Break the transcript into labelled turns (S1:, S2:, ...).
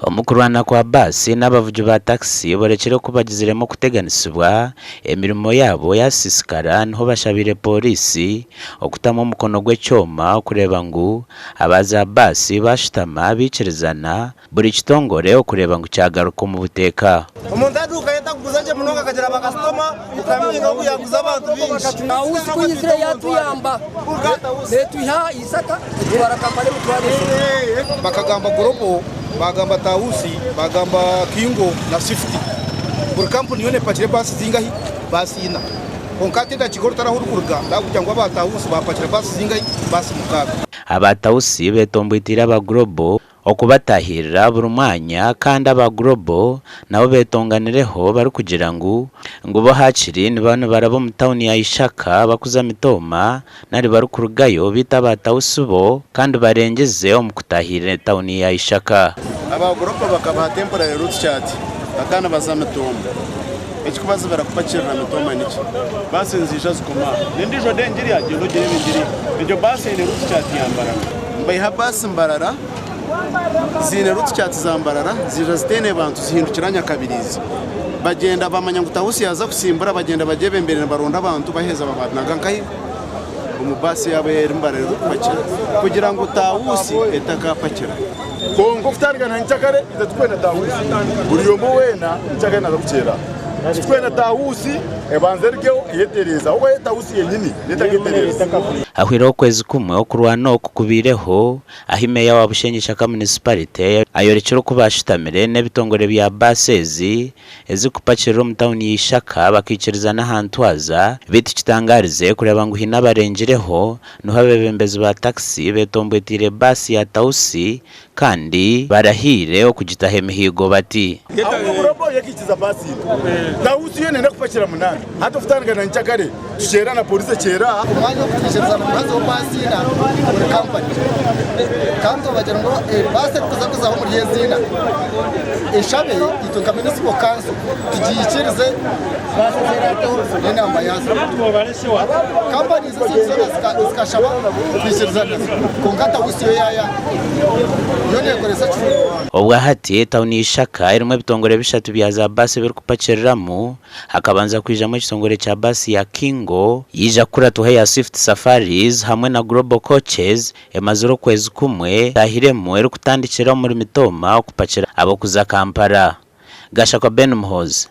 S1: Omu kurwana kwa baasi n'abavugi ba takisi borekire oku bagiziremu okuteganisibwa, emirimo yaabo yasiisikara niho bashabiire pooriisi okutamu omukono gw'ekyoma okureeba ngu aba za baasi bashutama baikirizana buri kitongore okureeba ngu kyagaruka omu buteeka.
S2: Omuntu aduukayo takuguza gye munonga akagira bakasitoma okaminya ogu yaguza abantu baingi.
S3: Tausi ku eizire yatuyamba netwiha aha Isaka etutwara Kampala emitwaro eshatu.
S2: Bakagamba Global, bagamba Tausi, bagamba Kingo na Swift. Buri kampuni yoona epakire ebaasi zingahi? Baasi ina. Kwonka hati edakiika orutari ahu orikuruga baakugira ngu aba Tausi baapakira baasi zingahi? Baasi mukaaga.
S1: Aba Tausi betomboiteire aba Global Okubatahirira buri mwanya kandi aba Global nabo betonganireho barikugira ngu ngu bo hakiri nibaba nibaraba omu tauni ya Ishaka bakuza Mitooma nari barikurugayo beitu aba Tausi bo kandi barengyeze omu kutahirira etauni ya Ishaka.
S4: Aba Global bakabaha temporary route chart bakaba nibaza Mitooma. Ekikubazibira kupakirira Mitooma niki? Baasi niziija zikoma aha. N'endiijo dengirya gyenda ogireebe ngiriya. Egyo baasi eine route chart ya Mbarara. Nibaiha baasi Mbarara ziine route chart za Mbarara ziija zitaine bantu zihindukira Nyakabiriizi. Bagyenda bamanya ngu Tausi yaaza kutsimbura bagyenda bagyebembeire nibaronda abantu baheeza babanaga nkahi? Omu baasi yaabo eri Mbarara erikupakira kugira ngu Tausi etakapakira.
S5: Kwonka okutandika na nyenkyakare itwe titwenda Tausi. Buri omwe weena nyenkyakare naaza kukyera. Titwenda Tausi ebanze erugeho eyetereeze ahabw'okuba yo Tausi yenyini neetakeetereeza.
S1: Hahwireho okwezi kumwe okurwana oku kubaireho ahi Meeya wa Bushenyi Ishaka Munisiparite ayorekire oku baashutamire n'ebitongore bya baasi ezi ezirikupakirira omu tauni ya Ishaka bakaikirizana aha ntwaza beitu kitangaarize kureeba ngu haine abarengireho niho abeebembezi ba takisi beetombwetiire baasi ya Tausi kandi barahiire okugitaho emihiigo bati.
S5: Ahubwo Global yo ekaikiza baasi ina. Tausi yo nenda kupakira munaana. Hati okutandika na nyenkyakare tukyera na pooriisi ekyera.
S6: Omwanya ogutwikirizana ngu hazeho baasi ina buri kampani kandi twabagira ngu baasi erikuza kuzaho omuri ezi ina eshabe itwe nka municipal council tugiikirize n'enamba yaazo. Kampani ezindi zoona zikashaba twikiriza nazo kwonka Tausi yo yaayanga yo neekoresa ki?
S1: Obwahati tauni ya Ishaka erimu ebitongore bishatu bya za baasi ebirikupakiriramu. Hakabanza kwijamu ekitongore kya baasi ya Kingo, yaija kukuratwaho eya Swift Safaris hamwe na Global Coaches emazire okwezi kumwe etaahiremu erikutandikira omuri Mitooma okupakira ab'okuza Kampala. Gashakwa Ben Muhoozi.